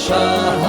ሸሃ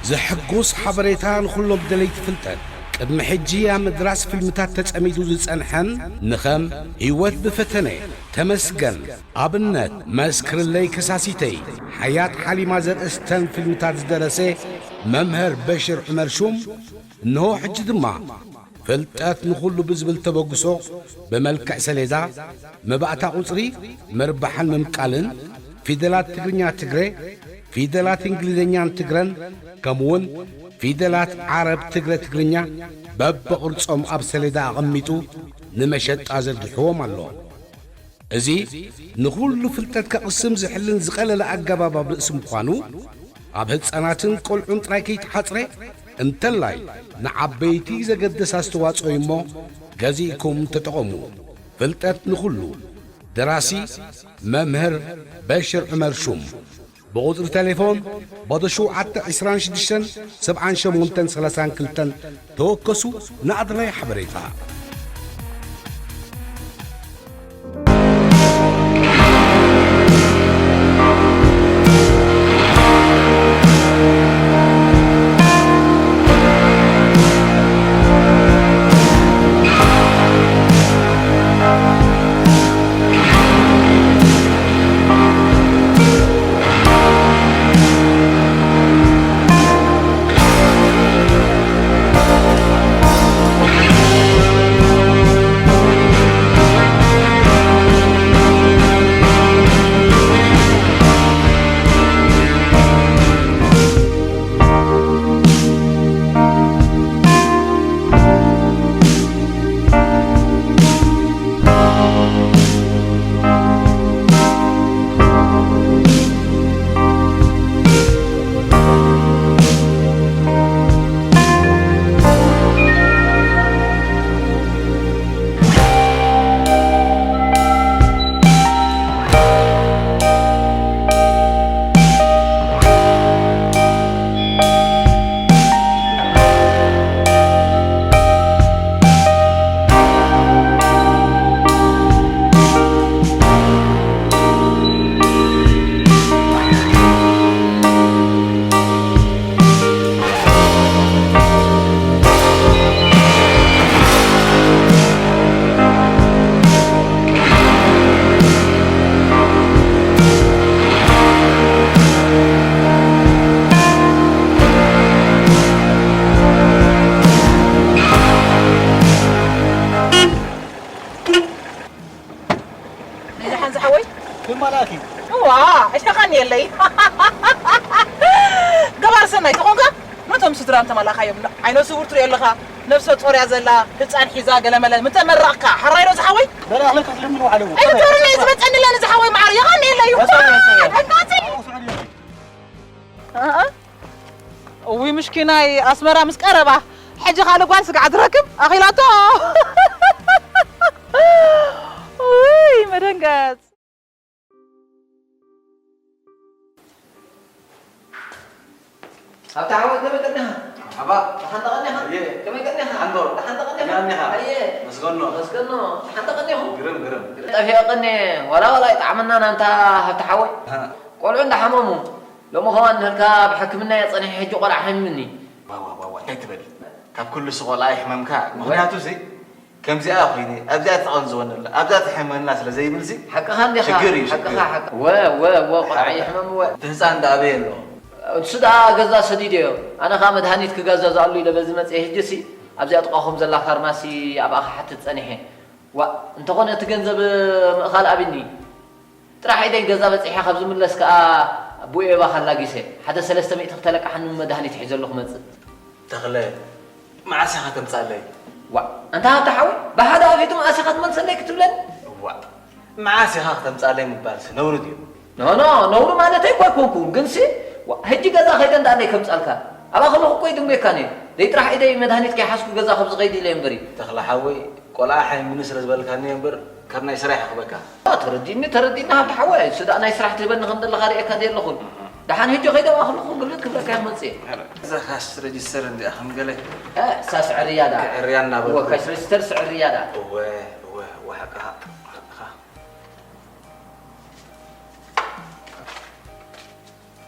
ዘሐጉስ ሓበሬታ ንኹሎም ደለይቲ ፍልጠት። ቅድሚ ሕጂ ኣብ ምድራስ ፊልምታት ተጸሚዱ ዝጸንሐን ንኸም ህይወት ብፈተነ፣ ተመስገን፣ ኣብነት፣ መስክርለይ ከሳሲተይ፣ ሓያት ሓሊማ ዘርእስተን ፊልምታት ዝደረሰ መምህር በሽር ዑመር ሹም፣ እንሆ ሕጂ ድማ ፍልጠት ንኹሉ ብዝብል ተበግሶ ብመልክዕ ሰሌዳ፣ መባእታ ቁጽሪ፣ ምርባሕን ምምቃልን፣ ፊደላት ትግርኛ ትግረ፣ ፊደላት እንግሊዝኛን ትግረን፣ ከምኡውን ፊደላት ዓረብ ትግረ ትግርኛ በብቕርጾም ኣብ ሰሌዳ ኣቐሚጡ ንመሸጣ ዘርጊሕዎም ኣሎ። እዚ ንኹሉ ፍልጠት ከቕስም ዝሕልን ዝቐለለ ኣገባብ ኣብ ርእሲ ምዃኑ፣ ኣብ ህጻናትን ቆልዑን ጥራይ ከይተሓጽረ፣ እንተላይ ንዓበይቲ ዘገድስ ኣስተዋጽኦ እዩ እሞ፣ ገዚእኩም ተጠቐሙ። ፍልጠት ንኹሉ። ደራሲ መምህር በሽር ዑመር ሹም። ብቑጽሪ ቴሌፎን ባዶ ሸውዓተ ዕስራን ሽዱሽተን ሰብዓን ሸሞንተን ሰላሳን ክልተን ተወከሱ ንኣድላይ ሓበሬታ። ኣይተኻን የለይ። ገባር ሰናይ ተኾንካ ነቶም ስድራን ተመላኻዮም። ዓይነ ስውር ትሪኦ ኣለኻ፣ ነብሰ ጾር እያ ዘላ፣ ህፃን ሒዛ ገለመለ ምተመረቕካ። ሓራይ ዶ ዝሓወይ? በላ ኣኽለካ ትልምኑ ኣለዉ። ኣይትተርኒ ዝመፀኒ ለኒ ዝሓወይ መዓር የኻን የለይ። ወሰን፣ ወሰን። ደንጋፂ። ኣኣ። እውይ ምሽኪናይ ኣስመራ ምስ ቀረባ ሕጂ ካልእ ጓል ስጋዕ ትረክብ ኣኺላቶ። ውይ መደንገጽ። ኣብታ ሓወይ ከመይ ቀኒኻ? መርሓባ። ደሓን ተቐኒኻ? ኣየ። ከመይ ቀኒኻ? ሓንዶ። ደሓን ተቐኒኻ? ደሓን እኒኻ? ኣየ። መስገኖ። መስገኖ። ደሓን ተቐኒኹ? ግርም፣ ግርም። ጠፊኦ ቀኒ ዋላ ዋላ ይጠዓመና ናንታ ሃብቲ ሓወይ። ሃ። ቆልዑ እንዳሓመሙ ሎሚ ከማን ንህልካ ብሕክምና እየ ጸኒሐ፣ ሕጂ ቆልዓ ሓሚምኒ። ዋዋ፣ ዋዋ፣ እንታይ ትበል? ካብ ኩሉ ሲ ቆልዓ ይሕመምካ። ምኽንያቱ ሲ፣ ከምዚኣ ኮይነ፣ ኣብዚኣ ትቐንዝወኒ ኣላ፣ ኣብዛ ትሕመና ስለ ዘይብል ሲ፣ ሓቅኻ እንዲኻ፣ ሽግር እዩ፣ ሓቅኻ፣ ሽግር። ሓቅ-፣ ወ፣ ወ፣ ወ፣ ቆልዓ ይሕመም፣ ወ። እቲ ህፃን ደኣ ኣበይ ኣሎ? እሱ ደኣ ገዛ ሰዲደዮ። ኣነ ኸኣ መድሃኒት ክገዛዝኣሉ ኢለ በዚ መፅየ። ሕጂ ሲ፣ ኣብዚኣ ጥቓኹም ዘላ ፋርማሲ ኣብኣ ክሓትት ጸኒሐ። ዋእ፣ እንተኾነ እቲ ገንዘብ ምእኻል ኣብኒ። ጥራሕ ኢደይ ገዛ በጺሐ ካብ ዝምለስ ከኣ ቡኤባ ካላጊሰ ሓደ ሰለስተ ሚእቲ ክተለቅሓኒ መድሃኒት ሒዘሉ ክመጽእ። ተኽለ፣ መዓስ ኢኻ ተምጻለይ? ዋእ፣ ኣንታ ሃብተ ሓወይ፣ ብሓደ ኣፊቱ መዓስ ኢኻ ትመልሰለይ ክትብለኒ? ዋእ፣ መዓስ ኢኻ ክተምጻለይ ምባልሲ ነውሪ ድዩ? ኖ፣ ኖ፣ ነውሪ ማለተይ እኮ ኣይኮንኩን፣ ግንሲ፣ ዋእ፣ ሕጂ ገዛ ከይደ እንዳለይ ከምጻልካ። ኣብኣ ከለኹ እኮ ይድንጎየካን እየ። ደይ ጥራሕ ኢደይ መድሃኒት ከይሓዝኩ ገዛ ካብ ዝኸይድ ኢለ እምበሪ። ተኽለ ሓወይ፣ ቆልዓ ሓሚሙኒ ስለ ዝበልካኒ እምበር፣ ካብ ናይ ስራሕ ይኽበካ። አ፣ ተረዲእኒ፣ ተረዲእኒ ሃብቲ ሓወይ። እሱ ደኣ ናይ ስራሕ ትህበኒ ከም ዘለኻ ርእየካ ድየ ኣለኹን? ደሓን ሕጂ ከይደ ኣብኣ ከለኹ ግልብጥ ክብለካ እየ ክመጽእ እየ። እዛ ካሽ ረጅስተር እንዲኣ ከም ገለ እ፣ እሳ ስዕርያ ደኣ። ክዕርያ እናበልኩ። እወ፣ ካሽ ረጅስተር ስዕርያ ደኣ። እወ፣ እወ፣ እወ፣ ሓቅኻ፣ ሓቅኻ።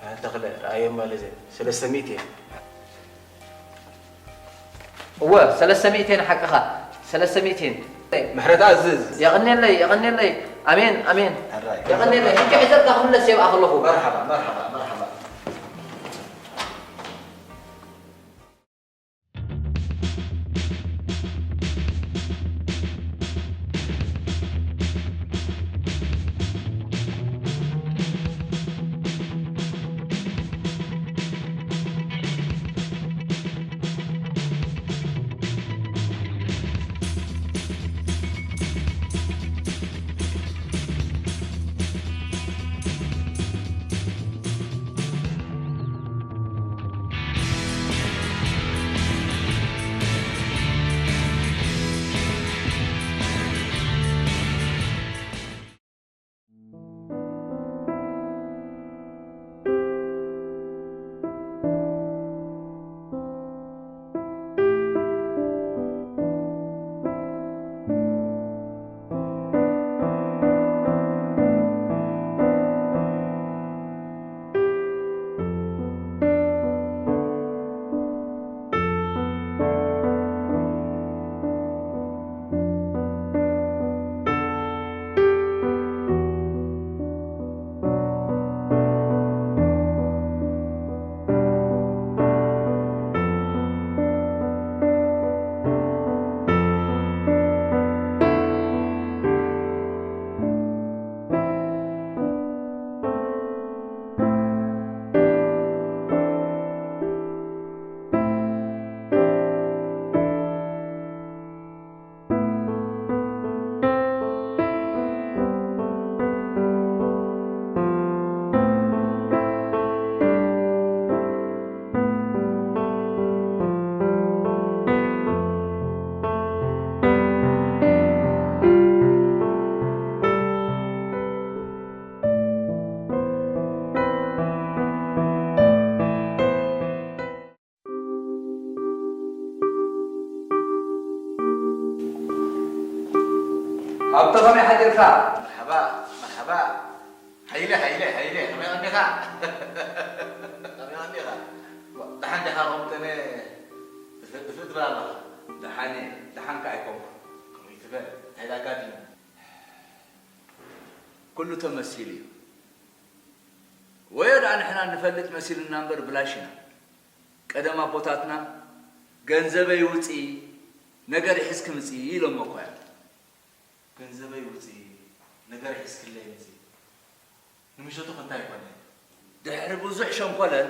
እ፣ ተኽለ፣ ረኣዮም ማለት እየ። ሰለስተ ሚእቲ እየ። እወ፣ ሰለስተ ሚእቲ እየን ሓቅኻ። ሰለስተ ሚእቲ እየን። ምሕረት ኣዝዝ። የቐንየለይ፣ የቐንየለይ። ኣሜን፣ ኣሜን። ሕራይ። የቐንየለይ። ሕጂ ሒዘልካ ክምለስ እየ ብኣ ከለኹ። መርሓባ፣ መርሓባ፣ መርሓባ። ሃብተ፣ ከመይ ሓዲርካ? መርሓባ፣ መርሓባ። ሓይለ፣ ሓይለ፣ ሓይለ፣ ከመይ ቀኒኻ? ከመይ ቀኒኻ? ደሓን ዲኻ? ከምተነ ጥፍእ፣ ጥፍእ ትብል ኣለኻ። ደሓን እየ፣ ደሓን ከ ኣይኮንኩን። ከመይ ትበል? እንታይ ደኣ ኣጋጢሙ? ኩሉ ተመሲሉ እዩ። ወዮ ደኣ ንሕና ንፈልጥ መሲሉና እምበር ብላሽ ኢና። ቀደም ኣቦታትና፣ "ገንዘበይ ውፅኢ፣ ነገር ሒዝኪ ምፅኢ" ኢሎሞ እኮ እዮም። ገንዘበይ ውፅኢ፣ ነገር ሒዝክለይ ምፅኢ። ንምሸቱ ከ እንታይ ይኾነ? ድሕሪ ብዙሕ ሸንኮለል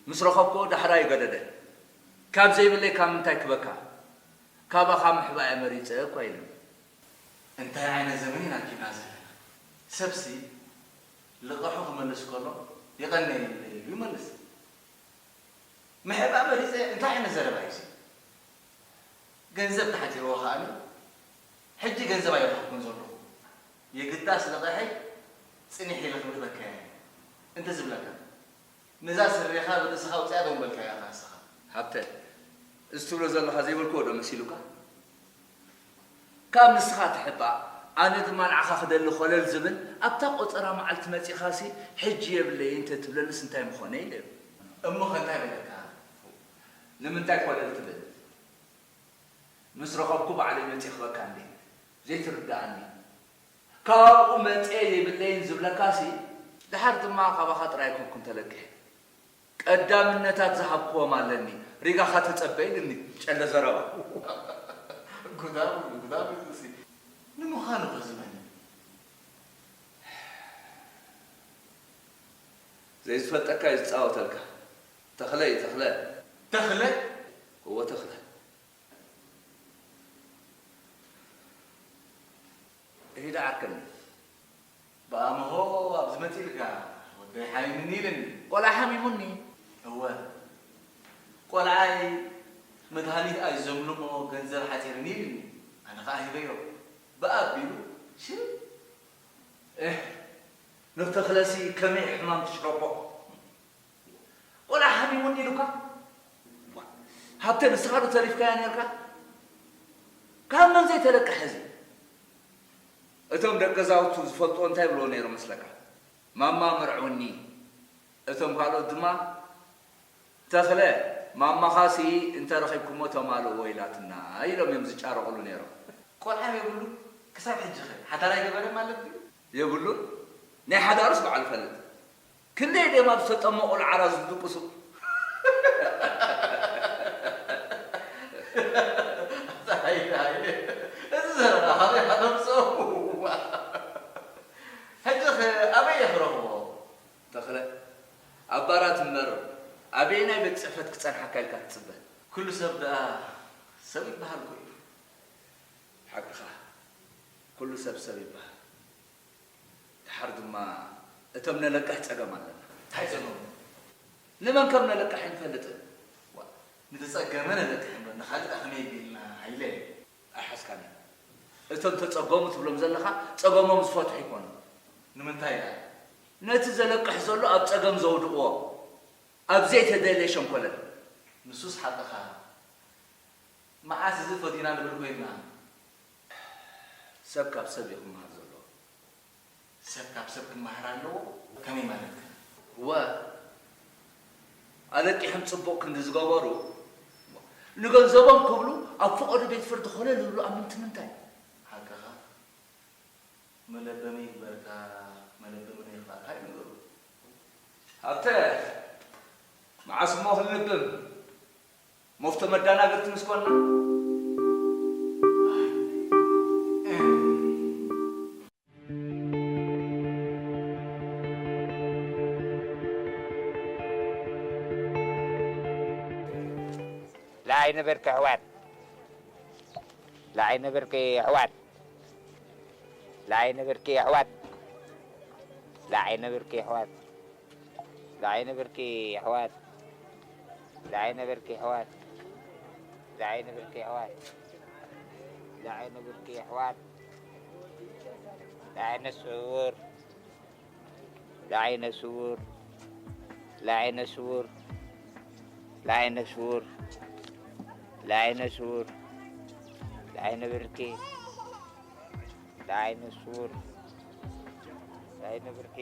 ምስ ረኸብክዎ ዳሕራይ ገደደ። ካብ ዘይብለይ ካብ ምንታይ ክበካ? ካባኻ ምሕባእ እየ መሪጸ እኳ ኢሉኒ። እንታይ ዓይነት ዘመን ኢና ኪድና ዘለና? ሰብሲ ልቓሑ ክመልስ ከሎ የቐንየለይ ኢሉ ይመልስ። ምሕባእ መሪጸ እንታይ ዓይነት ዘረባ እዩ እዚ? ገንዘብ ተሓጺርዎ ከኣ ሕጂ ገንዘብ ኣይረኸብኩን ዘለኹ። የግዳስ ልቓሐይ ጽኒሕ ኢለ ክብርበካ እየ እንተ ዝብለካ፣ ነዛ ስረኻ ብርእስኻ ኣውጽኣ ዶ ምበልካያ ኢኻ ንስኻ? ሃብተ፣ እዚ ትብሎ ዘለኻ ዘይበልክዎ ዶ መሲሉካ? ካብ ንስኻ ትሕባእ፣ ኣነ ድማ ንዓኻ ክደሊ ኮለል ዝብል፣ ኣብታ ቆጸራ መዓልቲ መጺኻሲ፣ ሕጂ የብለይን እንተ ትብለንስ እንታይ ምኾነ ኢለ። እሞ ከ እንታይ በለካ? ንምንታይ ኮለል ትብል? ምስ ረኸብኩ ባዕለይ መጺእ ክበካ እንዴ? ዘይትርድኣኒ። ካብኡ መጺኤ የብለይን ዝብለካሲ፣ ደሓር ድማ ካባኻ ጥራይ ኣይኮንኩን ተለቂሐ። ቀዳምነታት ዝሃብክዎም ኣለኒ፣ ሪጋኻ ተጸበ ኢልኒ፣ ጨለ ዘረባ። ጉዳም፣ ጉዳም እዚሲ። ንምዃኑ ከ እዚ መን እዩ? ዘይዝፈልጠካ እዩ ዝጻወተልካ። ተኽለ እዩ፣ ተኽለ። ተኽለ? እወ፣ ተኽለ። እሂዳ ዓርከኒ። ብኣምሆ ኣብዚ መጺእልካ፣ ወደይ ሓሚሙኒ ኢልኒ። ቆልዓ ሓሚሙኒ? እወ። ቆልዓይ መድሃኒት ኣይዘምልሞ ገንዘብ ሓጺርኒ ኢልኒ። ኣነ ኸኣ ሂበዮ። ብኣቢሉ ሽም። እህ፣ ንተኽለሲ ከመይ ሕማም ትሽረቦ? ቆልዓ ሓሚሙኒ ኢሉካ? ሃብተ፣ ንስኻ ዶ ተሪፍካያ ነርካ? ካብ መን ዘይተለቅሐ እዚ? እቶም ደቂ ገዛውቱ ዝፈልጥዎ እንታይ ይብልዎ ነይሮም መስለካ? ማማ መርዕውኒ። እቶም ካልኦት ድማ፣ ተኽለ፣ ማማኻሲ እንተረኺብኩሞ ተማልእዎ ኢላትና ኢሎም እዮም ዝጫረቑሉ ነይሮም። ቆልዓ የብሉ፣ ክሳብ ሕጂ ኸ ሓዳር ኣይገበረ ማለት ድዩ? የብሉን። ናይ ሓዳሩስ ባዕሉ ይፈልጥ። ክንደይ ድዮም ኣብ ዝተጠመቑሉ ዓራት ዝድቅሱ? ኣታ ሃይለ፣ ሃይለ፣ እዚ ዘረባ ካበይ ከተምጽኦ? ሕጂ ኸ ኣበይ እየ ክረኽቦ? ተኽለ፣ ኣብ ባራት እምበር ኣበየናይ ቤት ጽሕፈት ክጸንሓካ ኢልካ ትጽበ? ኩሉ ሰብ ደኣ ሰብ ይበሃል እኮ እዩ። ሓቅኻ፣ ኩሉ ሰብ ሰብ ይበሃል። ደሓር ድማ እቶም ነለቅሕ ጸገም ኣለና። እንታይ ጸገም? ንመን ከም ነለቅሕ ኣይንፈልጥን። ዋ፣ ንተጸገመ ነለቅሕ እምበር ንኻልእ ከመይ ቢልና፣ ሃይለ? ኣይሓዝካኒ። እቶም ተጸገሙ ትብሎም ዘለኻ ጸገሞም ዝፈትሑ ኣይኮኑን። ንምንታይ ደኣ? ነቲ ዘለቅሕ ዘሎ ኣብ ጸገም ዘውድቕዎ፣ ኣብ ዘይተደልየ ሸንኮለል። ንሱስ ሓቅኻ። መዓስ እዚ ፈቲና ንብል ኮይንና? ሰብ ካብ ሰብ እዩ ክመሃር ዘለዎ። ሰብ ካብ ሰብ ክመሃር ኣለዎ? ከመይ ማለትካ? እወ፣ ኣለቂሖም ጽቡቕ ክንዲ ዝገበሩ፣ ንገንዘቦም ክብሉ ኣብ ፈቐዶ ቤት ፍርዲ ኮለል ዝብሉ ኣብ ምንቲ ምንታይ? ሓቅኻ። መለበሚ ይግበርካ፣ መለበሚ ነይግባርካ እዩ ነገሩ። ሃብተ፣ መዓስ እሞ ክንልብም? መፍቶ መዳናገርቲ ምስ ኮንና? ላዕይ ነበርኪ ኣሕዋት፣ ላዕይ ነበርኪ ኣሕዋት፣ ላዕይ ነበርኪ ኣሕዋት፣ ላዕይ ነበርኪ ኣሕዋት፣ ላዕይ ነበርኪ ኣሕዋት፣ ላዕይ ነበርኪ ኣሕዋት፣ ላዕይ ነበርኪ ኣሕዋት፣ ላዕይ ነበርኪ ኣሕዋት፣ ላዕይ ነስውር። ለዓይነ ስውር፣ ለዓይነ ስውር፣ ለዓይነ ስውር፣ ለዓይነ ስውር፣ ለዓይነ ብርቂ፣ ለዓይነ ስውር፣ ለዓይነ ብርቂ።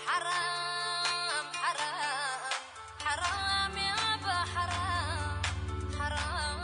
ሓራም ሓራም ሓራም ያባ ሓራም ሓራም።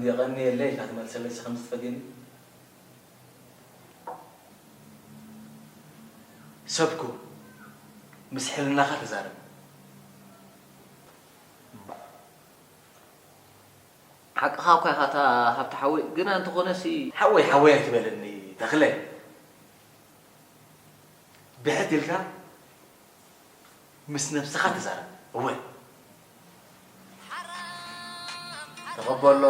የቐንየለይ ኢልካ ትመልሰለይ፣ ከምዚ ትፈትየኒ? ሰብኩ፣ ምስ ሕልናኻ ተዛረብ። ሓቅኻ እኳ ኢኻ እታ ሃብቲ ሓወይ፣ ግና እንተኾነሲ ሓወይ፣ ሓወይ ኣይትበለኒ ተኽለ። ብሕት ኢልካ ምስ ነብስኻ ተዛረብ። እወ። ተቐበሎ።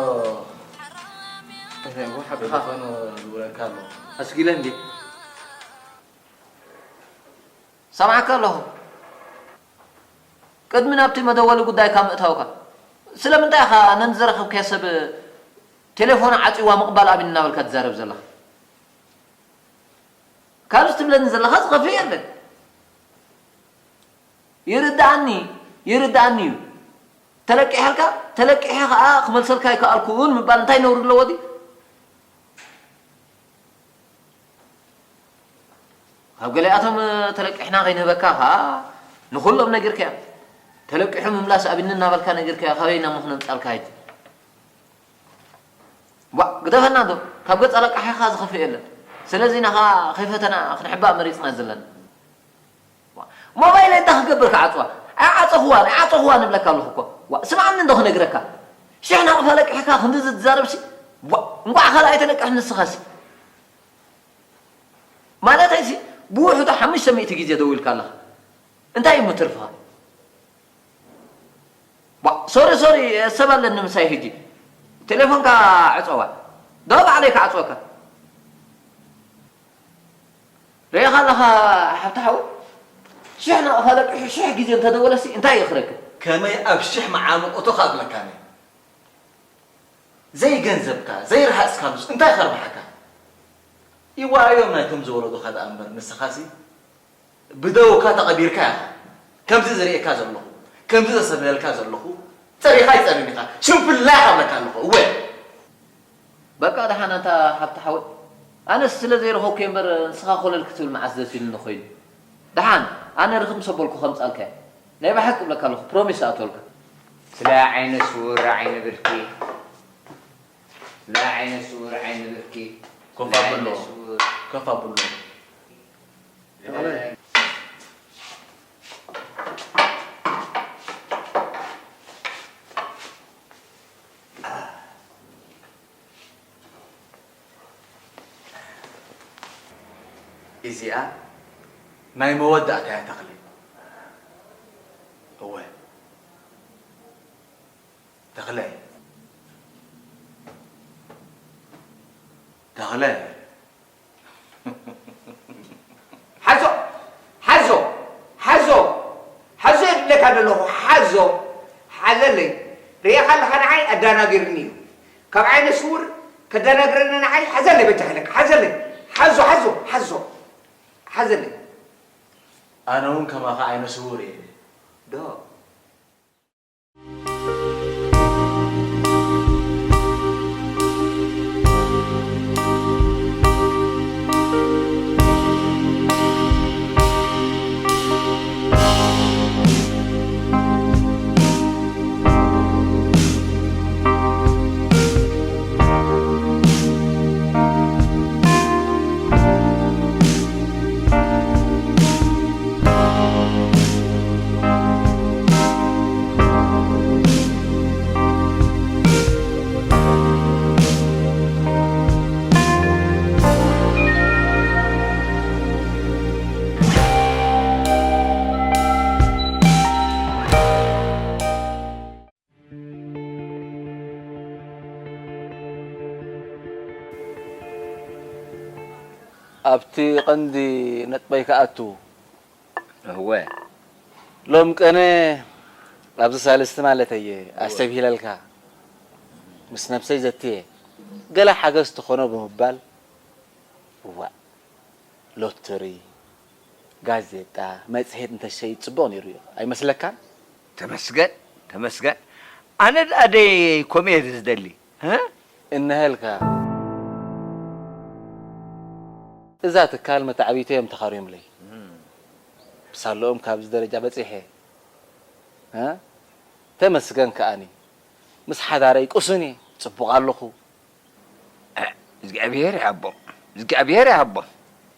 እህ፣ እወ፣ ሓቅኻ። ቴሌፎኑ ዝውረካ ኣሎ። ኣስጊለ እንዴ? ሰማዕካ ኣለኹ። ቅድሚ ናብቲ መደወሊ ጉዳይካ ምእታውካ፣ ስለምንታይ ኢኻ ነን ዝረኸብካያ ሰብ ቴሌፎና ዓጽዋ ምቕባል ኣቢኒ እናበልካ ትዛረብ ዘለኻ? ካብዚ ትብለኒ ዘለኻ ዝኸፍእ የለን። ይርድኣኒ፣ ይርድኣኒ እዩ። ተለቂሐልካ፣ ተለቂሐ ኸኣ ክመልሰልካ ኣይከኣልኩን ምባል እንታይ ነውሪ ኣለዎ ድዩ? ካብ ገሊኣቶም ተለቂሕና ከይንህበካ ኸኣ ንኹሎም ነጊርካዮም። ተለቂሑ ምምላስ ኣቢኒ እናበልካ ነጊርካዮ፣ ካበይ ኢና እሞ ክነምጻልካ ሕጂ? ዋእ፣ ግደፈና እንዶ፣ ካብ ገጽ ኣለቃሒኻ ዝኸፍእ የለን። ስለዚ ኢና ኸኣ ከይፈተና ክንሕባእ መሪጽና ዘለና። ዋእ፣ ሞባይለይ እንታይ ክገብር ክዓጽዋ? ኣይዓጸኹዋን፣ ኣይዓጸኹዋን እብለካ ኣለኹ እኮ። ዋእ፣ ስምዓኒ እንዶ ክነግረካ። ሽሕ ናቕፋ ለቂሕካ ክንድዚ ትዛረብሲ? ዋእ፣ እንቋዕ ካልኣይ ተለቅሕ ንስኻሲ። ማለተይሲ፣ ብውሕዱ ሓሙሽተ ሚእቲ ግዜ ደዊልካ ኣለኻ። እንታይ እዩ እሞ ትርፍኻ? ዋ፣ ሶሪ፣ ሶሪ፣ ሰብ ኣለኒ ምሳይ ሕጂ። ቴሌፎንካ ዕጸዋ። ዶ ባዕለይ ክዓጽወካ። ርኢኻ ኣለኻ ሓብቲ ሓወይ? ሽሕ ናቕፋ ለቂሑ ሽሕ ግዜ እንተደወለሲ እንታይ እዩ ክረክብ? ከመይ ኣብ ሽሕ መዓሙቑቶ ክኣብለካ እየ። ዘይገንዘብካ፣ ዘይረሃጽካሉስ እንታይ ከርብሓካ? ይወኣዮም ናይቶም ዝወለዱኻ ደኣ እምበር ንስኻሲ ብደውካ ተቐቢርካ ኢኻ። ከምዚ ዝርእየካ ዘለኹ፣ ከምዚ ዘሰብለልካ ዘለኹ፣ ጸሪኻ ኣይጸርን ኢኻ። ሽንፍላ ኢኻ እብለካ ኣለኹ። እወ። በቃ ደሓን ኣንታ ሓብቲ ሓወይ። ኣነስ ስለ ዘይረኸብኩ እየ እምበር ንስኻ ኮለል ክትብል መዓስ ደስ ኢሉኒ ኮይኑ። ደሓን ኣነ ርኽብ ምስ ኣበልኩ ከምጻልካ እየ። ናይ ብሓቂ እብለካ ኣለኹ፣ ፕሮሚስ እኣትወልካ። ስለ ዓይነ ስውር ዓይነ ብርኪ፣ ስለ ዓይነ ስውር ዓይነ ብርኪ፣ ኮፍ ስለ ዓይነ ኣብሎ። ስውር ኮፍ ኣብሎ። እዚኣ ናይ መወዳእታ እያ ተኽለ። እወ። ተኽለ። ተኽለ። ሓዞ፣ ሓዞ፣ ሓዞ፣ ሓዞ እብለካ ዘለኹ፣ ሓዞ፣ ሓዘለይ። ርኢኻ ኣለኻ ንዓይ ኣዳናጊርኒ እዩ። ካብ ዓይነ ስውር ከዳናግረኒ ንዓይ ሓዘለይ በጃኻ ኢለካ፣ ሓዘለይ። ሓዞ፣ ሓዞ፣ ሓዞ፣ ሓዘለይ። ኣነ እውን ከማኻ ዓይነ ስውር እየ። ዶ? ኣብቲ ቀንዲ ነጥበይ ክኣቱ። እወ። ሎም ቀነ ኣብዚ ሳልስቲ ማለተየ፣ እወ። ኣስተብሂለልካ። ምስ ነብሰይ ዘትየ። ገለ ሓገዝ ትኾኖ ብምባል። እዋእ። ሎተሪ፣ ጋዜጣ፣ መጽሔት እንተሸይጥ ጽቡቕ ነይሩ እዩ። ኣይመስለካን? ተመስገን፣ ተመስገን። ኣነ ደኣ ደይ ከምኡ እየ ዝደሊ። እ? እነሀልካ። እዛ ትካል መተዓቢቶ እዮም ተኻርዮምለይ። እም። ብሳለኦም ካብዚ ደረጃ በጺሐ። እ? ተመስገን ከኣኒ። ምስ ሓዳረይ ቁሱን እየ። ጽቡቕ ኣለኹ። እግዚኣብሔር ይሃቦም፣ እግዚኣብሔር ይሃቦም።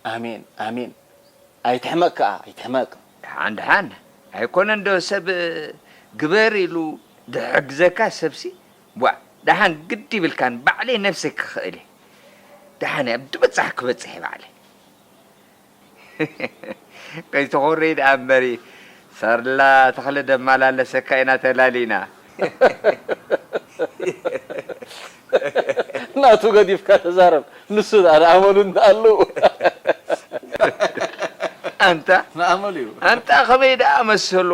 ኣሜን ኣሜን። ኣይትሕመቅ ከኣ ኣይትሕመቅ። ደሓን ደሓን። ኣይኮነን ዶ ሰብ ግበር ኢሉ ድሕግዘካ ሰብሲ? ቧዕ፣ ደሓን ግዲ ይብልካን፣ ባዕለይ ነብሰይ ክኽእል እየ። ደሓን እየ፣ ኣብ ድበጻሕ ክበጽሕ እየ ባዕለይ። ከይትኾርይ ደኣ እምበሪ፣ ሳርላ ተኽለ ደማላለሰካ ኢና ተላሊና። ናቱ ገዲፍካ ተዛረብ፣ ንሱ ደኣ ንኣመሉ እንተኣሉ። ኣንታ ንኣመሉ እዩ። ኣንታ ከመይ ደኣ መሰሎ፣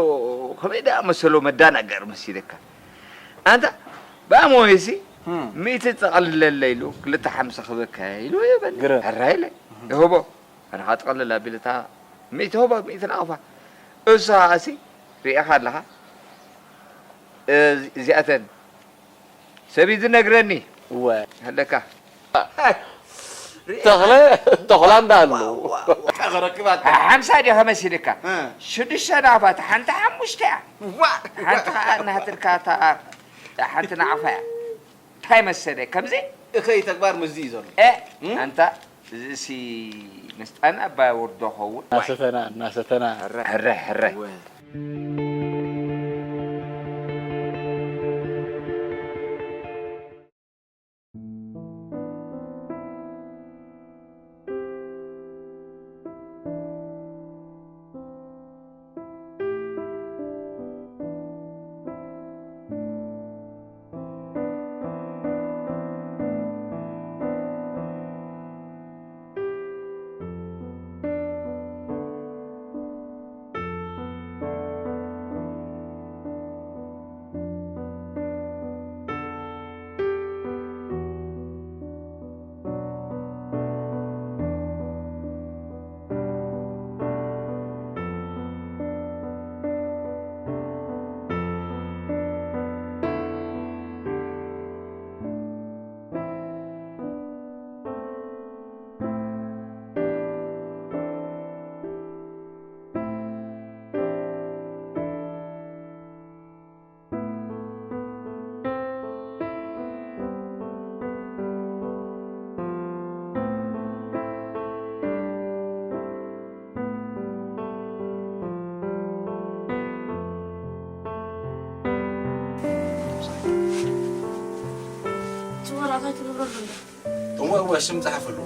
ከመይ ደኣ መሰሎ መዳናገር መሲለካ። ኣንታ ብኣሞይሲ እም። ሚእቲ ጠቕልለለ ኢሉ ክልተ ሓምሳ ክበካ ኢሉ ይበል። ግረ። ሕራይ ኢለ ይህቦ። ኣነ ኸዓ ጠቕልል ኣቢለ እታ ሚእቲ ሆባ ሚእቲ ናቕፋ። እሱ ኸዓሲ ርኢኻ ኣለኻ። እዚ-፣ እዚኣተን ሰብ እዩ ዝነግረኒ። እወ። ኣለካ። ተኽለ፣ ተኽላ እንዳኣሉ። ዋ፣ ዋ፣ ዋ፣ ከረክባት። ሓምሳ ድዮ ከመሲልካ? እ። ሽዱሽተ ናቕፋ፣ እታ ሓንቲ ሓሙሽተ እያ። ዋ፣ እታ ሓንቲ ዋ። ኸዓ እናሃትልካ እታ፣ እታ ሓንቲ ናቕፋ እያ። እንታይ መሰለ፣ ከምዚ እኸይ ተግባር ምስዚ እዩ ዘሎ። እ፣ እም? ኣንታ፣ እዚሲ ምስጣን ኣባ ወርዶ ኸውን። እናሰተና፣ እናሰተና። ሕረ፣ ሕረ፣ ሕረ። ወ- እሞ እወ፣ ሽም ጸሓፈሉ።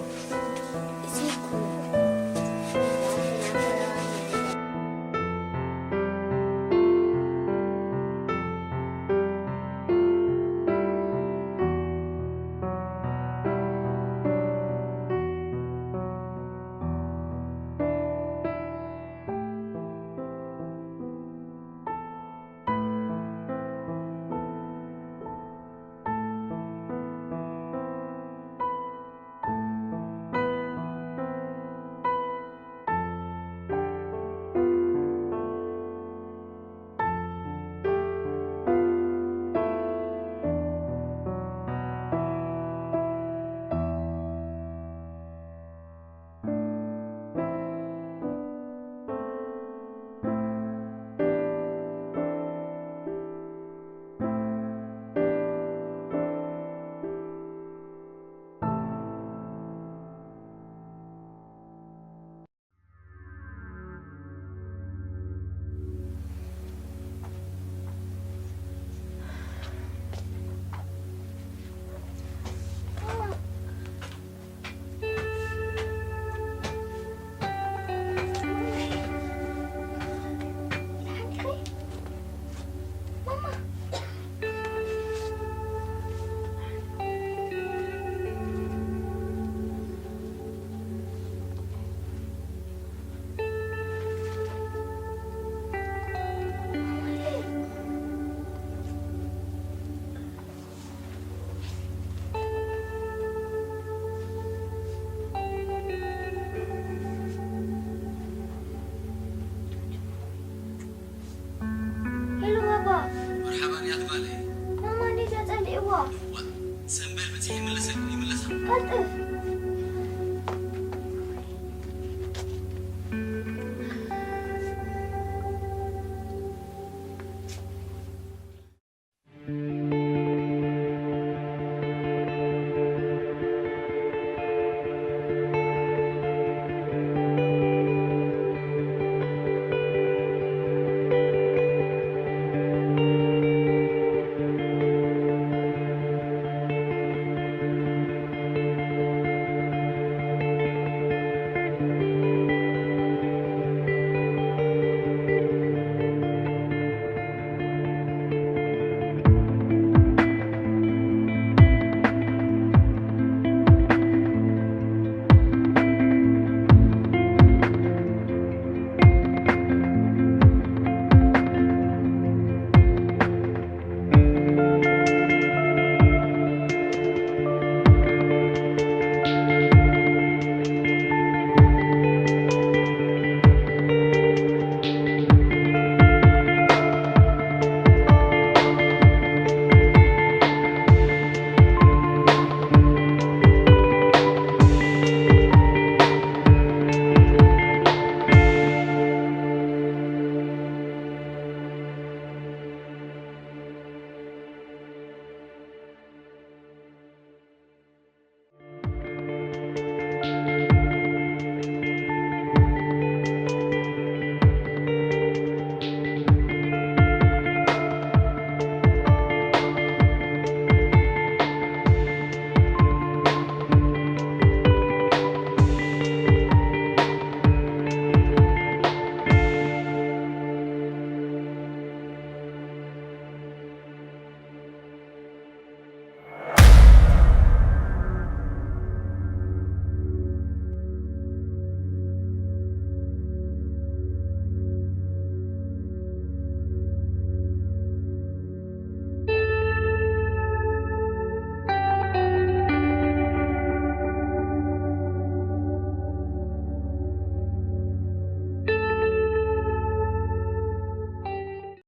ሄሎ ባባ። መርሓባ ንያት ጓለይ። ማማ እንዴት ኣጸሊእዋ? እዋ፣ ሰምበል ብጽሕ ይምለሰልኩ፣ ይምለሳ። ቀልጥፍ።